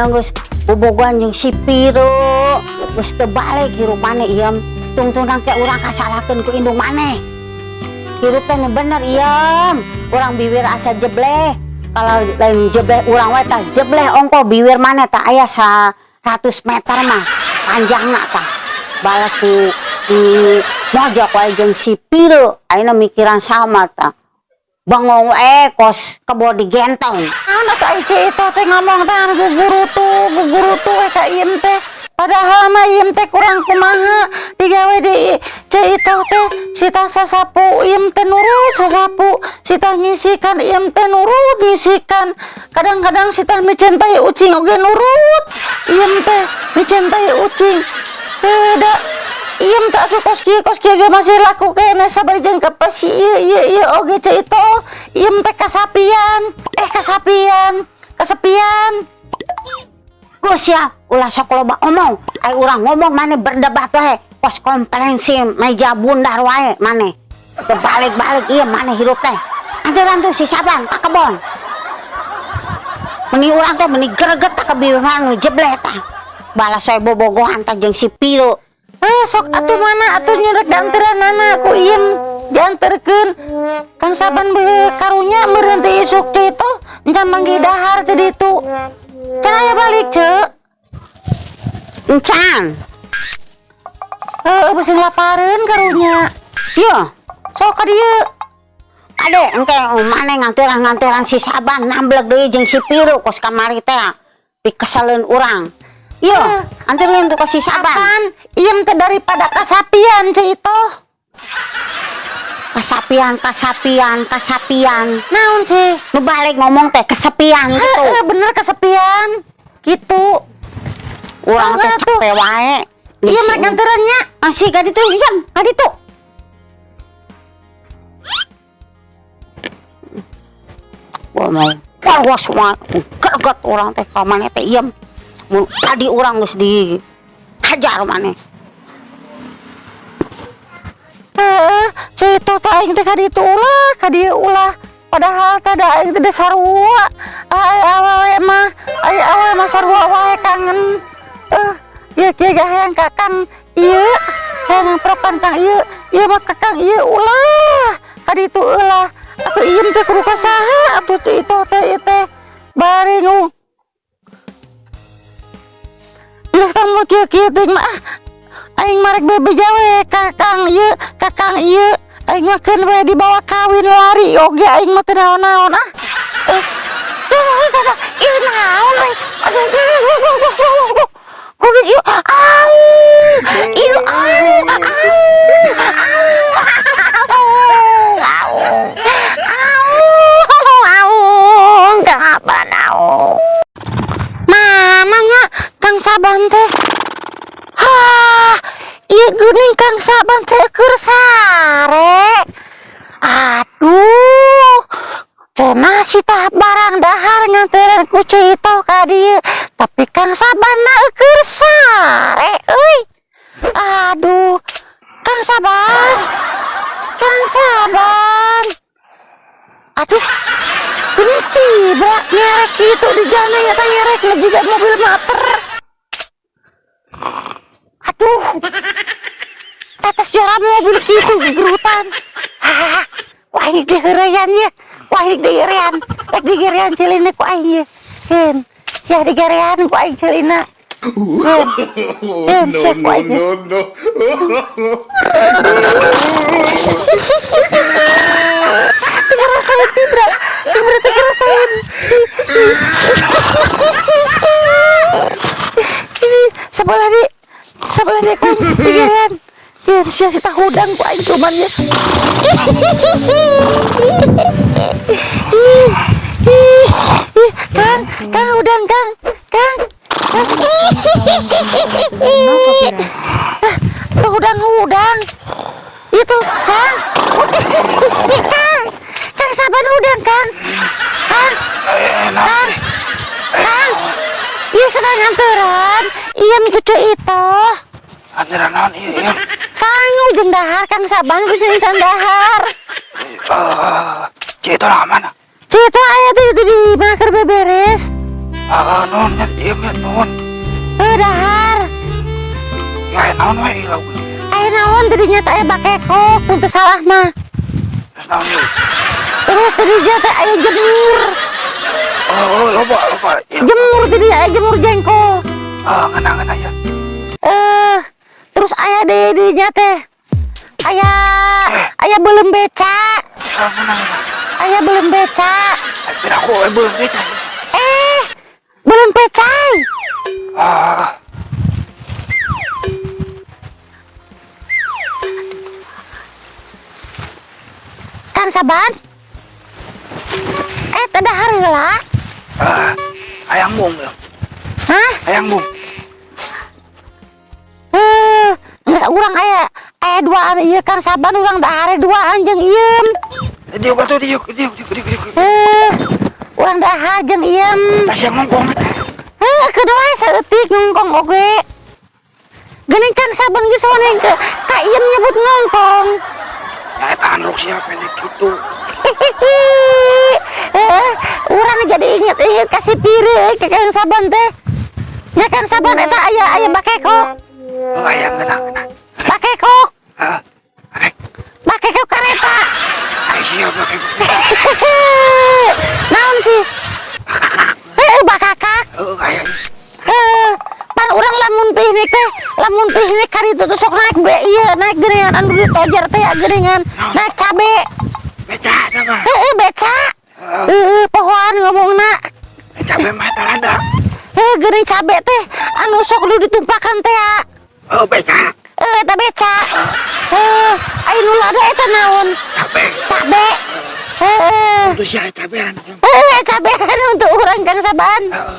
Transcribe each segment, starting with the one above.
Ayeuna geus bobogohan jeung si Piro, geus teu balik hirup maneh iem. Tungtungan ke urang kasalahkeun ku indung maneh. Hirup teh nu bener iem. Urang biwir asa jebleh. Kalau lain jebleh urang wae tah jebleh ongko biwir maneh tah aya 100 meter mah panjangna tah. Balas ku di mojok wae jeung si Piro. Ayeuna mikiran sama tah. Bangong kos kebo digentong. Naon atuh ai Ceu Itoh teh ngomong teh anu gugurutu we ka Iem teh. Padahal mah Iem teh kurang kumaha digawe di Ceu Itoh teh sita sasapu Iem teh nurut sasapu, sita ngisikan Iem teh nurut ngisikan. Kadang-kadang sita miceun tai ucing oge nurut. Iem teh miceun tai ucing. Heuh da Iem teh atuh kos kieu ge masih laku keneh sabari jeung kepes ieu ieu ieu oge Ceu Itoh. Iem teh kasapian, kasapian, kesepian. Geus ya, ulah sok loba omong. Ai urang ngomong maneh berdebat wae. Kos konferensi meja bundar wae maneh. Teu balik-balik ieu maneh hirup teh. Anteran tuh si Saban ka kebon. Meni urang teh meni greget tah ke biwir nu jebleh tah. Balas we bobogohan tah jeung si Piro. Eh sok atuh mana atuh nyurek dianteranana ku Iem dianterkeun. Kang Saban beuh karunya meureun teh isuk Ceu Itoh encan manggih dahar teh ditu. Can aya balik Ceu. Encan. Heuh beuseung lapareun karunya. Yo, Sok ka dieu. Kade engke maneh nganteran-nganteran si Saban nambleg deui jeung si Piro kos kamari teh. Pikeseleun urang. Yo, anterin tuh ke si Saban. Apaan? Iem teh daripada kasapian Ceu Itoh. Kasapian, kasapian, kasapian. Naon sih? Nu balik ngomong teh kesepian gitu. Heeh, bener kesepian. Gitu. Urang teh Oh, tuh. capek wae. Iya mereka nganterannya. Masih ka ditu Jam, ka ditu. Gua mau wah semua greget urang teh ka maneh teh iem. Mun tadi urang geus dihajar maneh. Heeh, Ceu Itoh teh aing teh ka ditu ulah, ka dieu ulah. Padahal teh da aing teh sarua. Ai awewe mah, ai awewe mah sarua wae kangen. Eh, ieu kieu ge hayang ka Kang ieu, hayang prokan Kang ieu, ieu mah ka Kang ieu ulah. Ka ditu ulah. Atuh iem teh kudu ka saha atuh Ceu Itoh teh ieu teh. Bari ngu. Geus kamu kieu-kieu teh mah ah. Aing marek bebeja we ka Kang ieu, ka Kang ieu. Aing mah keun we dibawa kawin lari oge aing mah teu naon-naon ah. Eh, ieu naon euy? Aduh, kudu ieu au. Ieu au, au, au, au, au, Kang Aban au. Mana nya Kang Saban teh? Hah, ieu geuning Kang Saban teh keur sare. Aduh, cenah si tah barang dahar nganteran ku Ceu Itoh ka dieu, tapi Kang Saban na keur sare euy. Aduh, Kang Saban. Kang Saban. Aduh, geuning tibra ngerek kitu di jalan nyata ngerek jiga mobil mater. Aduh, tetes jora mobil kitu gegerutan. Hahaha, wah ini diheureuyan ye, wah ini digerean, rek digerean ceulina ku aing ye. Keun, sia digerean ku aing ceulina. Keun, keun sia ku aing ye. No, no. Teu ngarasain tibra, tibra teu ngarasain. Sebelah di, sebelah di ku aing digerean. Keun sia kita hudang ku aing cuman ye. Ih, ih, ih, Kang, Kang hudang Kang, Kang. Kang. Tuh hudang-hudang. Itu, Kang. Kang. Kang Saban hudang, Kang. Kang. Kang. Kang. Iya sedang nganteran. Iya ku Ceu Itoh. Anteran naon ieu ieu? Sangu jeung dahar Kang Saban ku jeung dahar. Ceu Itoh lah mana? Ceu Itoh aya teh itu di mana keur beberes. Ah, naon nya ieu nya naon? Heuh, dahar. Ya naon we lauk ini. Aya naon tadinya teh, aya bakekok mun teu salah mah. Terus naon ieu? Terus tadinya teh aya jemur. Oh, loba loba. Ya. Jemur tadi aya jemur jengkol. Ah, ngeunah ngeunah ya. Eh, terus aya deui dinya teh. Aya aya beuleum beca. Ah, ngeunah ngeunah. Aya beuleum beca. Eh, piraku eh beuleum beca sih. Eh, beuleum pecai. Ah, Kang Saban. Eh, teh dahar heula. Ah, hayang mung ya. Hah? Hayang mung. Eh, geus urang aya aya duaan ieu Kang Saban, urang dahar duaan jeung Iem. Eh, diuk atuh, diuk diuk diuk diuk diuk. Eh, urang dahar jeung Iem. Tas yang ngongkong. Heuh, keun wae saeutik ngongkong oge. Geuning Kang Saban geus waneng ke ka Iem nyebut ngongkong. Ya eta androk sia pendek gitu. Eh, urang jadi inget-inget kasih pire ke Kang Saban teh. Nya Kang Saban, eta aya aya bakekok. Oh, hayang ngeunah ngeunah. Bakekok, Ah, arek. Bakekok kareta. Ai sia bakekok. Naon sih? Eh, bakakak. Oh, hayang. Eh, pan urang lamun piknik teh, lamun piknik kari itu tuh sok naik be ieu, naik geuningan anu ditojer teh ya geuningan, naik cabe. Beca eta mah. Heeh, beca. Heeh, pohoan ngomongna. Eh, cabe mah eta lada. Heuh, geuning cabe teh anu sok nu ditumpakan teh ya. Oh, beca. Eh, eta beca. Heuh, aya nu lada eta naon? Cabe. Cabe. Heeh. Itu sia cabean. Heeh, cabean untuk urang Kang Saban. Heeh.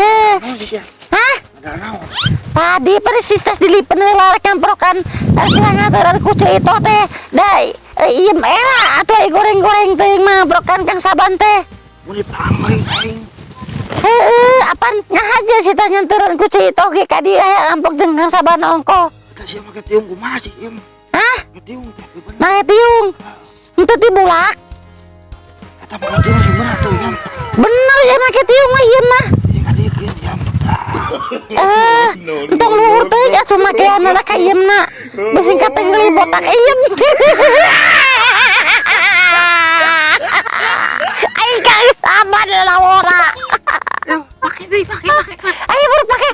Eh, Naon sih sia? Hah? Ada naon? Tadi persis tes dilipen heula rek nyamprokan dari siang ku Ceu Itoh teh. Da ieu era atuh ai goreng-goreng teuing mah brokan Kang Saban teh. Mun dipangling aing. Heeh, apan ngahaja sih teh nyanteran ku Ceu Itoh ge ka dieu aya ampok jeung Kang Saban ongko. Eta sia make tiung kumaha sih ieu? Hah? Make tiung teh bener. Make tiung. Henteu tibulak. Eta make tiung sih bener tuh ieu. Bener ya make tiung mah ieu mah. Ieu ka dieu kieu ieu. Eh, entong luhur teuing atuh makeanana ka ieu na. Beusi katinggali botak iem. Aing Kang Saban lawora. Pake deui, pake pake. Ayo baru pake.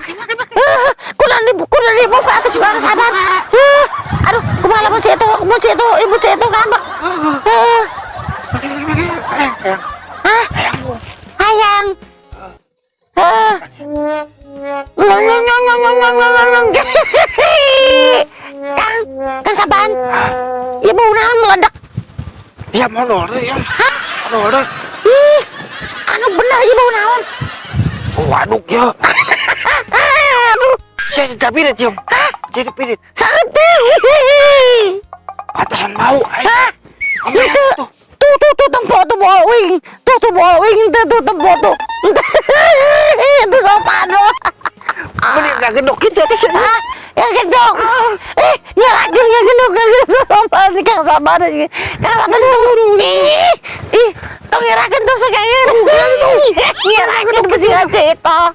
Eh, kudu dibuka atuh Kang Saban. Eh, aduh, kumaha lamun si itu, mun si itu, ibu si itu ngambek. Eh, Pake pake pake. Hayang hayang. Hah? Hayang mung. Hayang. Eh. Nong nong nong nong nong nong nong nong. Kang, Kang Saban. Ieu bau naon meledak? Ya molor deui ya. Hah? Molor deui. Ih, anu bener ieu bau naon? Oh, waduk ya. Aduh, Sia dicapirit ieu. Sia dipirit. Saeutik. Pantesan bau aing. Hah? Ameh Itu tuh. tuh tuh tuh tempo tuh bau wing. Tuh tuh bau wing tuh tuh tempo tuh. Itu sopan loh. Mending enggak gedok kitu eta sia. Hah? Yang gedok. Eh, nyerakin yang gedok, yang gedok sopan nih Kang Saban. Kang Saban tuh. Ih, ih, tong nyerakin tuh sekalian. Nyerakin besi Ceu Itoh.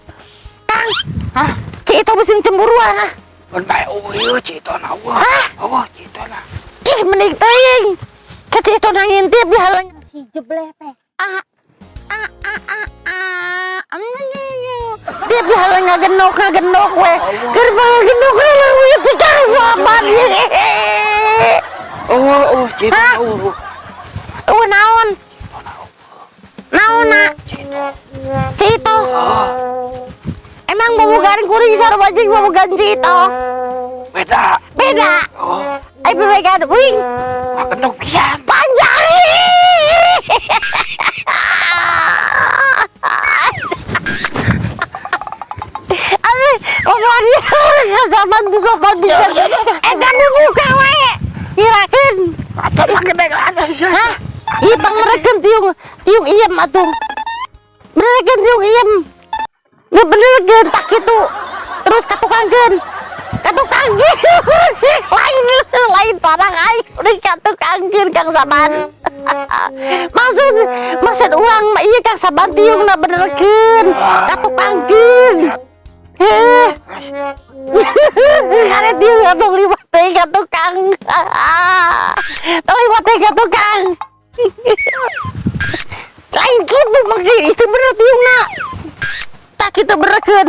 Kang, Hah? Ceu Itoh besi cemburuan ah. Mun bae eueuh ieu Ceu Itoh na eueuh. Hah? Eueuh Ceu Itoh na. Ih, mending teuing. Ke Ceu Itoh na ngintip di halang. Si jebleh teh. Ah, ah, ah, ah, ah. Dia di halang ngagenok ngagenok we. Keur ngagenok we itu Kang Saban. Eueuh eueuh Ceu Itoh Hah? eueuh. Eueuh naon? Naon na? Ceu Itoh. Ceu Itoh. Oh, Emang bobogan kuring sarua jeung bobogan Ceu Itoh? Beda. Beda. Oh, Ai bobogan uing ngagenok pisan. Panjang. Aduh, omongan dia zaman tuh sopan bisa. Eh, kan buka wae. Ngirakeun. Apa make dek ada sih? Hah? Iya, pang merekeun tiung tiung iem atuh. Benerkeun tiung iem. Nggak benerkeun tak gitu. Terus katukangkeun. Katukangkeun. Lain lain barang aing udah katukangkeun Kang Saban. Maksudna Maksud maksud urang mah ieu, Kang Saban, tiungna benerkeun. Ka tukangkeun. Heh. Kare tiung atuh liwat teh ka tukang. Tong liwat teh ka tukang. Lain kitu make istri bener tiungna. Tah, kitu benerkeun.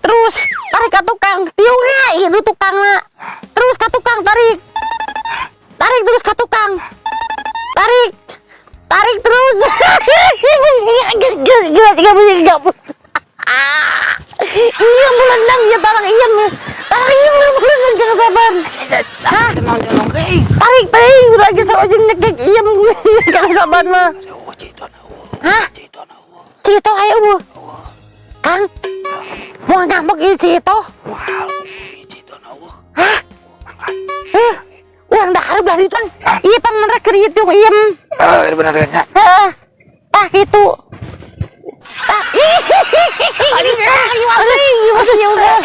Terus tarik ka tukang tiungna, ieu nu tukangna. Terus ka tukang tarik. Tarik terus ka tukang. Tarik. Tarik terus. Gila, gila, gila, gila. Ah. Iya melenang ya tarang, iya tarang, iya melenang, Kang Saban. Hah? Tenang tenang teuing. Tarik teuing lagi sarua jeung nyekek iem Kang Saban mah. Euweuh Ceu Itoh na euweuh. Hah? Ceu Itoh na euweuh. Ceu Itoh aya euweuh. Kang. Mau ngambek ieu Ceu Itoh. Moal, Ceu Itoh na euweuh. Hah? Mangga. Heh. Urang dahar belah ditu, Kang. Ieu pang menerkeun ieu tiung iem. Eh, bener nya. Heeh. Tah kitu. Tah. Ih. Maksudnya udah.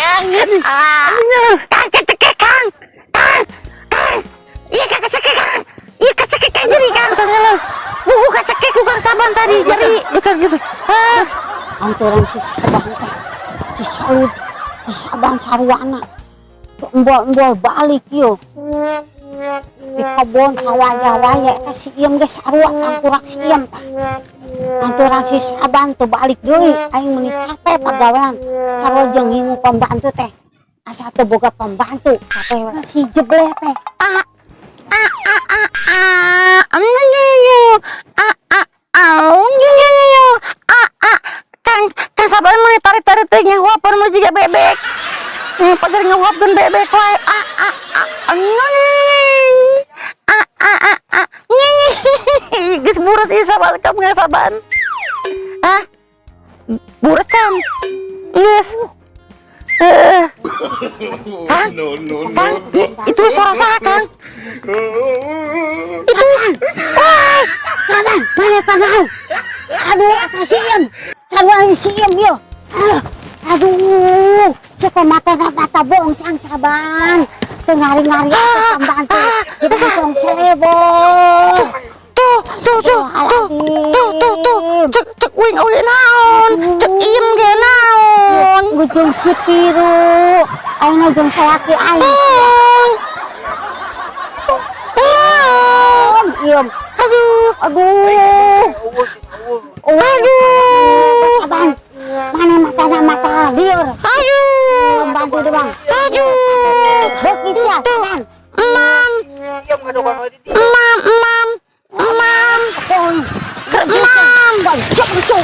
Kang, cekek, Kang. Kang. Kang. Iya, Kang, kecekek, Kang. Iya, kecekek, Kang, jeri, Kang. Buku kecekek ku Kang Saban tadi jeri. Gitu gitu. Hah. Anturan si Saban teh. Si Salut, si Saban saruana. Embol-embol balik yo. Di kebon sawaya-waya teh si Iem ge sarua tangkurak si Iem tah. Anturan si Saban tuh balik deui, aing meuni capek pagawean. Sarua jeung ngingu pembantu teh. Asa teu boga pembantu, capek we. Si jebleh teh. A a a a a mm, a a au nyu a a. Kang, Kang Saban mah tarik-tarik teh nyahuapan mah jiga bebek. Pagar ngahuapkeun bebek wae. A a a a a a a. Geus buras ieu saban kamu Kang Saban. Hah? Buras can. Geus. Eh. Kang, Kang, itu suara saha, Kang? Itu. Wah, Saban, mana panau? Aduh, eta si Iem. Sarua si Iem yo. Ah, aduh, siapa mata mata bongsang Saban. Teu ngari-ngari atuh pembantu. Jadi tong selebong. Tuh, tuh, tuh, tuh, tuh, tuh, tuh, cek, cek uing oge naon, cek iem ge naon. Jeung si Piru. Ayeuna jeung salaki aing. Naon? Naon? Iem. Aduh, Aduh. Aduh, Saban. Mana mata mata liur. Aduh, Pembantu doang. Aduh. Beuki sia, Saban. Mam, Diam ngadokan wae di dieu. Mam, mam, mam, Pon. Mam. Gajah itu.